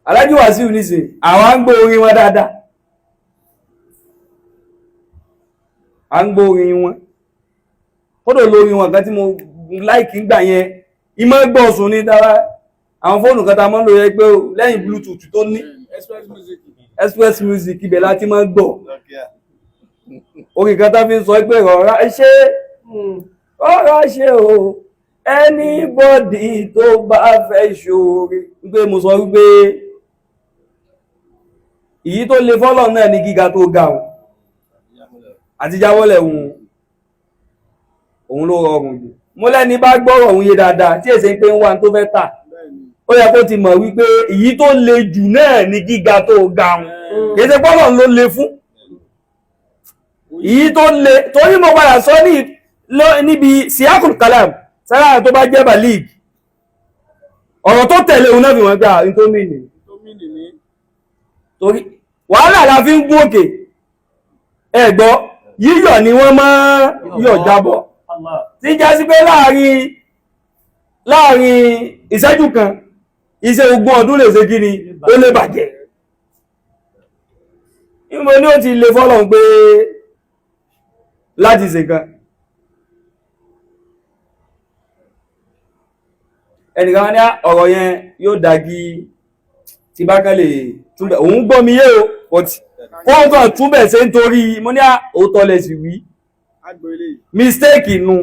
Alhaji Wasiu nísìn àwọn à ń gbọ́ orin wọn dáadáa, à ń gbọ́ orin wọn. Kódò lórí wọn kan tí mo láìkí ń gbà yẹn, ìmọ̀ gbọ́ sùn ní dára. Àwọn fóònù kan tá a máa ń lò yẹ pé lẹ́yìn Bluetooth tó ní Express music. Express music, ibẹ̀ láti máa ń gbọ́ orin kan tá fi ń sọ pé rọra ṣe, rọra ṣe o, anybody tó bá fẹ́ ṣoore. Wípé mo sọ wípé èyí tó le fọ́lọ̀ náà ní gíga tó ga o àti jáwọ́lẹ̀ òun, òun ló rọrùn jù. Mo lẹ́ni bá gbọ́rọ̀ òun yé dáadáa tí èsè pé ń wá tó fẹ́ tà, ó yẹ kó ti mọ̀ wípé èyí tó le jù náà ní gíga tó ga òun, kìí ṣe pọ́lọ̀ ló le fún èyí tó le. Torí mo padà sọ ní níbi siakul kalam sára tó bá jẹ́ balig, ọ̀rọ̀ tó tẹ̀lé òun náà fi wọ́n gbà ní tó mì ní. Tó mì ní. Torí wàhálà la fi ń gún òkè, ẹ̀gbọ́ yíyọ̀ ni wọ́n máa yọ̀ jábọ́, tí já sí pé láàrin ìṣẹ́jú kan, iṣẹ́ 20 ọdún lè ṣe kíni, ó lè bàjẹ́. Ìmọ̀ ni ó ti lè fọ́lọ̀ pé láti ṣe kan ẹnìkan ní ọ̀rọ̀ yẹn yóò dági tí bá kán lè túnbẹ̀. Òun gbọ́ mi yé o, but kóhun kan túnbẹ̀ ṣe ń torí mo ní òótọ́ lẹ̀ sì wí. Agbo eléyìí. Mistake nu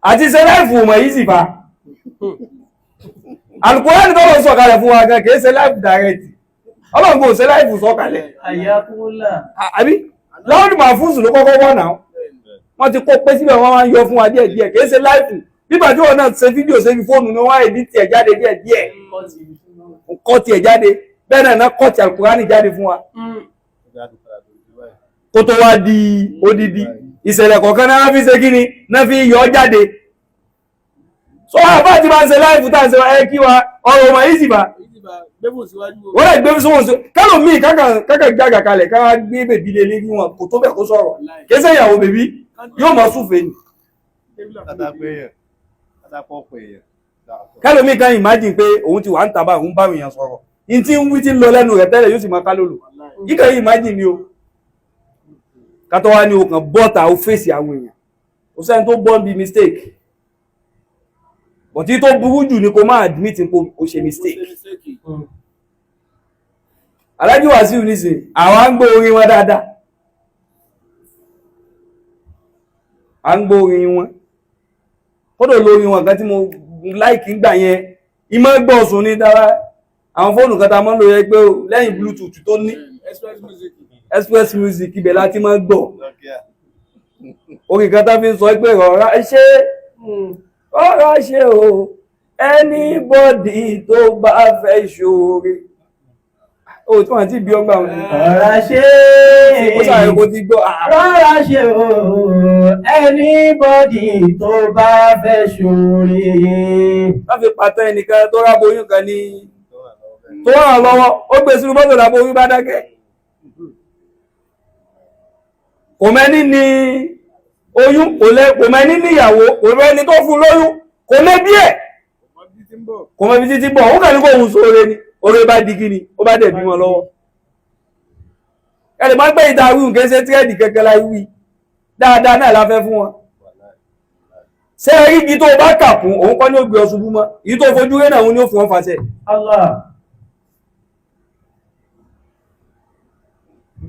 àti ṣe láìfù mọ̀ yìí sì fa Al-Qur'an tó lọ sọ̀kalẹ̀ fún wa gan kìí ṣe live direct. Ọlọ́run kò ṣe láìfù sọ̀kalẹ̀. Àyàkúlà. Àbí lọ́ọ̀dù màfúùsù ló kọ́kọ́ wọ̀ náà, wọ́n ti kó pé síbẹ̀, wọ́n máa ń yọ fún wa díẹ̀ díẹ̀. Kìí ṣe láìfù bíbà tí wọn náà ṣe fídíò ṣe fi fóònù ni wọ́n á edit ẹ̀ jáde díẹ̀ díẹ̀, kọ́ tiẹ̀ jáde. Bẹ́ẹ̀ náà kọ́ ti Al-Qur'an jáde fún wa kó tó wá di odidi. Ìṣẹ̀lẹ̀ kọ̀ọ̀kan náà fi ṣe kíni náà fi yọ jáde. So àbá ti máa ń ṣe láìfù tá à ń ṣe ẹ kí wa ọ̀rọ̀ ọmọ yìí sì bá Èyí ti bá gbébò síwájú o. wọ́n lè gbé sóhun sí kálò míì kákà gbàgà kalẹ̀ ká gbé bèbí lé lérí wọn kò tó bẹ̀ kó sọ̀rọ̀. Kìí ṣe ìyàwó bèbí yóò mọ̀ súnfẹ́ ni. Kálò míì kan imagine pé òun ti wà ń tàbá òun bá èèyàn sọ̀rọ̀ ní tí ń wí tí ń lọ lẹ́nu rẹ̀ tẹ́lẹ̀ yóò sì máa kálòlò kíkà yìí. Imagine ni o, kátó wá ní o kàn bọ́ta ó fèsì àwọn èèyàn, ó sẹ́ni tó bọ́ bí mistake, but tí tó burú jù ni kó máa admit pé o ṣe mistake. Alhaji Wasiu nísìn àwọn à ń gbọ́ orin wọn dáadáa, à ń gbọ́ orin wọn. Kódò lórí wọn kan tí mo láìkí ń gbà yẹn, ìmọ̀ gbọ́ sùn ní dára. Àwọn fóònù kan tá a máa ń lò yẹ pé lẹ́yìn Bluetooth tó ní Express music. Express music, ibẹ̀ láti máa ń gbọ́ orin kan tá fi ń sọ pé rọra ṣe, rọra ṣe o, anybody tó bá fẹ́ ṣoore o tí wọ́n ti bí ọgbà wọn. Rọra ṣe. Ó ṣàyẹ̀ kó ti gbọ́. Rọra ṣe o, anybody tó bá fẹ́ ṣoore. Wọ́n fi pàtẹ ẹnìkan tó ráboyún kan ní tó ràn lọ́wọ́, ó gbé sínú mọ́tò, láboyún bá dákẹ́. Kò mẹ́ni ní oyún, kò mẹ́ni níyàwó, kò mẹ́ni tó fún lóyún, kò mẹ́bí ẹ̀, kò mẹ́bí títí bọ̀. Ó kàn ní kó òun sóore ni oore bá di kíni, ó bá dẹ̀ bí wọn lọ́wọ́. Ẹnì máa ń gbé ìta wíwùn kì í ṣe tírẹ́ẹ̀dì kẹ̀kẹ́ láì wí dáadáa náà la fẹ́ fún wọn. Ṣé rí igi tó bá kà kún òun kọ́ ní ó gbé ọ ṣubú mọ́, èyí tó fojú rí náà òun ni ó fún ọ fàṣẹ. Allah.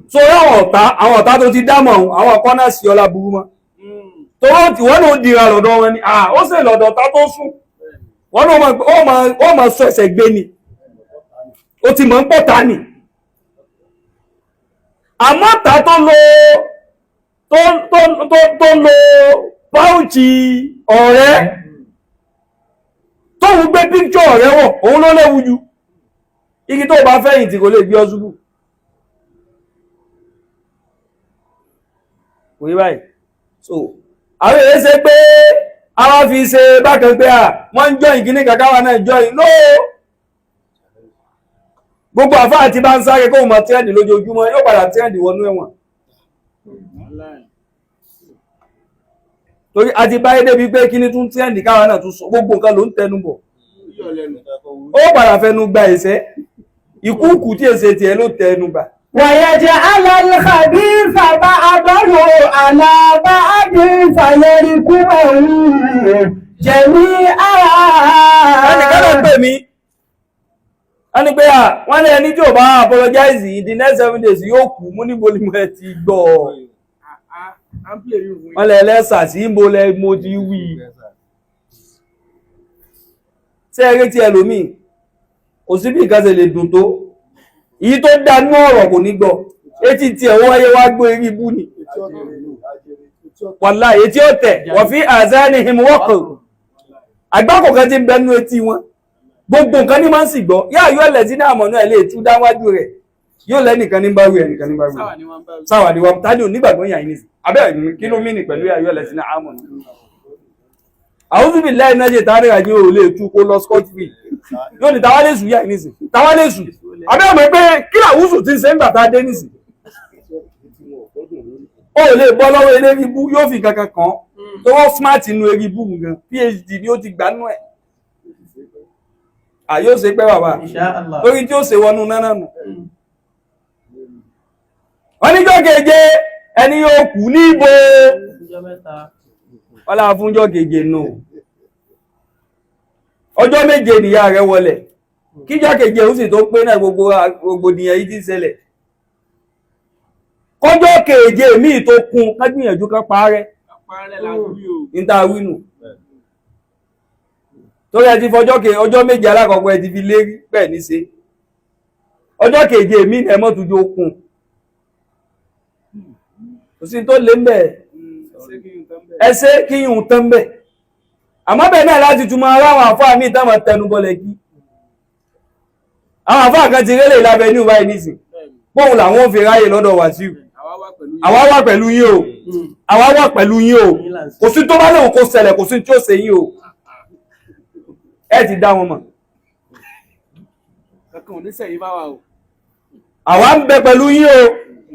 So àwọn ọ̀tá tó ti dámọ̀ ọ̀hún, àwọn ọ̀kọ́ náà sí ọlá burú mọ́ tó wọ́n náà dìra lọ́dọ̀ wọn ni ó sì lọ́dọ̀ ọ̀tá tó sùn wọ́n náà ó máa sọ ẹsẹ̀ gbé ni ó ti mọ̀ ń pọ̀ ta ni. Àmọ́ ta tó lo tó lo páùchì ọ̀rẹ́ tóun gbé píkṣọ̀ ọ̀rẹ́ wọ̀, òun ló léwu jù. Igi tó bá fẹ̀yìntì kò lè gbé ọ ṣubú. Kò yí báyìí. So àwọn èyí ṣe pé a wá fi ṣe bákan pé à wọ́n ń join kíní kàkà wà náà join no. Gbogbo àfáà tí bá ń sáré kóhùn mọ tírẹ́ǹdì lójoojúmọ́ yóò padà tírẹ́ǹdì wọnú ẹ̀wọ̀n, torí a ti báyé débi pé kíní tún tírẹ́ǹdì káwa náà tún sọ gbogbo nǹkan ló ń tẹnu bọ̀. Ó padà fẹnu gba ẹ̀sẹ̀. Ìkúùkù tí èsè tiẹ̀ ló tẹ ẹnu bà. ويجعل الخبيث بعضه على بعض فيركمه جميعا. Ẹnìkan náà pè mí, wọ́n ní pé à wọ́n ní ẹni tí ò bá apologize in the next 7 days yóò kú. Mú níbo ni mo ẹ ti gbọ́ ọ? À ń play yìí fún yín. Wọ́n lẹ ẹlẹ́sà sí níbo lẹ mo ti wí. Ṣé ẹ retí ẹlòmíì kò sí bí nǹkan ṣe lè dùn tó, èyí tó dá ní ọ̀rọ̀ kò ní gbọ́. Etí tiẹ̀ wọ́n wáyé wá gbọ́ eré ibú ni. Etí ọ̀tọ̀, etí ọ̀tọ̀. Wàláhì, etí ọ̀tẹ̀ wọ́n fi azanihim waqr, àgbákò kan ti ń bẹ nínú etí wọn. Gbogbo nǹkan ní máa ń sì gbọ́. Yá yóò lẹ̀ sí ní àmọ̀nà ẹ̀ lè tú dáwájú rẹ̀, yóò lẹ́nìkan ní bá wí, ẹnìkan ní bá wí. Sáwà ni wọ́n bá wí. Sáwà ni wọn tádé onígbàgbọ́ yàn ní abẹ́ kí ló mìíní pẹ̀lú yá yóò lẹ̀ sí ní àmọ̀nà. A'udhu billahi minash shaitani rajim, ò lè tú kó lọ scot free. Yóò ní táwa lè sùn yà ní sìn, táwa lè sùn abẹ́ ọmọ pé kí làwùsù ti ń ṣe ń gbà tá a dé nísìn. Ó lè bọ́ lọ́wọ́ eléri ibú, yóò fi kankan kàn án tó wọ́n smart inú eri ibú gan, PhD ni ó ti gbà nú ẹ̀. À yóò ṣe pẹ́ bàbá. Insha Allah. Lórí tí ó ṣe wọnú náà nù. Wọ́n níjọ́ keje ẹni yóò kú ní ibo. Ọjọ́ mẹ́ta. Wọ́n lára fúnjọ́ keje nù. Ọjọ́ 7 nìyá rẹ̀ wọlẹ̀, kíjọ́ keje ó sì tó pé náà, gbogbo rògbòdìyàn yìí ti ń ṣẹlẹ̀. Kọjọ́ keje míì tó kún, ká gbìyànjú ká parẹ́. Àpárẹ̀ la wí o. Níta wínú torí ẹ ti fọjọ́ ke ọjọ́ 7 alákọ̀ọ́kọ́ ẹ ti fi lérí bẹ́ẹ̀ ní ṣe ọjọ́ keje míì ẹ mọ́ tún jó kún. Kò sí tó lé mbẹ́. Ṣé kí n tán bẹ́ẹ̀? Ẹ ṣe kí yìí tán bẹ́ẹ̀. Àmọ́ bẹ́ẹ̀ náà láti túmọ̀ ara àwọn àfáà míì táwọn tẹnubọlẹ̀ kí àwọn àfáà kan ti rélè lábẹ́ ní ìwáyé nísìn. Bẹ́ẹ̀ni. Bóun làwọn ò fi ráyè lọ́dọ̀ Wàsíù. Àwa wà pẹ̀lú yín. Àwa wà pẹ̀lú yín o, àwa wà pẹ̀lú yín o. Kò sí tó bá lóun kó ṣẹlẹ̀, kò sí tí ó ṣe yín o. Ẹ ti dá wọn mọ̀. Kankan ò ní sẹ̀yìn bá wa o. Àwa ń bẹ pẹ̀lú yín o.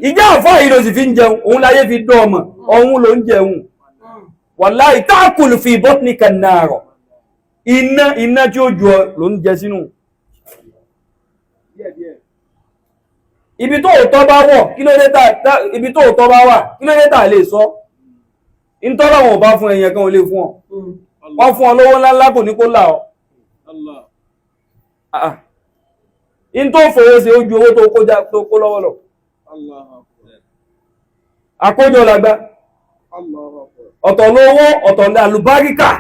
Ìjà àfáà yìí ló sì fi ń jẹun, òun láyé fi dán ọmọ òun ló ń jẹun. Wàláì táàkùlù fi bọ́tníkà náàrọ̀, iná iná tí ó ju ọ ló ń jẹ sínú. Díẹ̀ díẹ̀. Ibi tó òótọ́ bá wọ̀ kí ló dé tá ibi tó òótọ́ bá wà kí ló dé tà lè sọ ìtọ́lọ̀ wọn ò bá fún ẹ̀yàn kan ò lè fún ọ. Wọ́n fún ọ lówó ńláńlá, kò ní kó là ọ. Allah. Ah. In tó fowó ṣe ó ju owó tó kó tó kó lọ́wọ́ lọ. Allahu Akbar. Àkójọ làgbà. Allahu Akbar. Ọ̀tọ̀ lówó, ọ̀tọ̀ ní àlùbáríkà.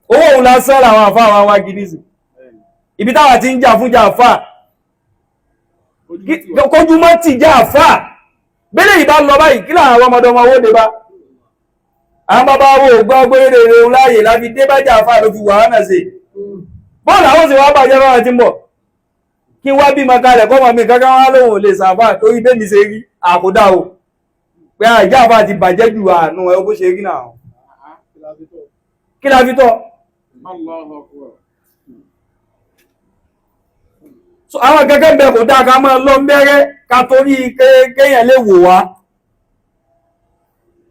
Owó òun lásán làwọn àfáà wa wá gidi sí. Bẹ́ẹ̀ni. Ibi táwa ti ń jà fún jà àfáà. Ojú ti wà. Kójú mọ́ ti jà àfáà. Bẹ́lẹ̀ yìí bá lọ báyìí, kí làwọn ọmọdé ọmọ owó dé bá? Àwọn bàbá wo ò gbọ́ gbé rere òun láàyè láfi dé bá jà àfáà ló fi wàhánà sí. Bọ́ọ̀lù àwọn sì wá bàjẹ́ báwọn ti ń bọ̀. Kí wá bímọ kalẹ̀ kọ́mọ mi kankan wá lóhùn ò lè sàfà torí bẹ́mi ṣe rí àkódà o. Pé àìjá àfáà ti bàjẹ́ ju àánú ẹ bó ṣe rí náà. Kí la fi tọ́? Allahu Akbar. So àwọn gẹ́gẹ́ bẹ kò dáa ká máa lọ mẹ́rẹ́ ká torí kéèyàn lè wò wá.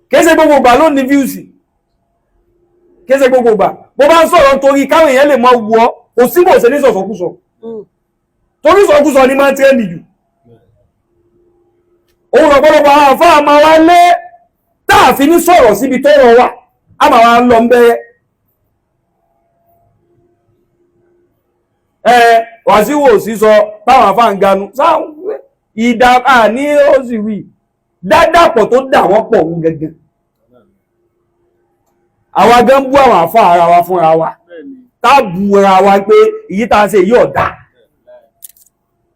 Kéèsè gbogbo ìgbà ló ní views. Kéèsè gbogbo ìgbà. Bó bá ń sọ̀rọ̀ nítorí káwọn èèyàn lè máa wò ọ́, kò sí bò ṣe ní sọ̀sọ̀kúsọ. Torí sọ̀kúsọ ni máa ń trend jù. Òun lọ̀pọ̀lọpọ̀ àwọn àfáà máa wá lé táàfin ní sọ̀rọ̀ síbi tọ́rọ̀ wà, á máa wá lọ mẹ́rẹ́. Ẹ Wàsíù ò sí sọ báwọn afá ń ganu sáwọn ìdá àní ó sì wí dádàpọ̀ tó dà wọ́n pọ̀ òun gẹ́gẹ́. Àwa gan bú àwọn àfá ara wa fúnra wa. Bẹ́ẹ̀ni. Tá bu ara wa pé èyí tá a ṣe yìí ọ̀dà.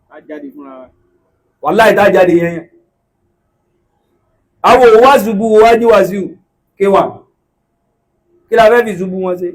Ká jáde fúnra wa. Wàláhì tá a jáde yẹn yẹn. Àwọn òwò wá ṣubú wájú Wàsíù kéwà, kí la fẹ́ fi ṣubú wọn ṣe?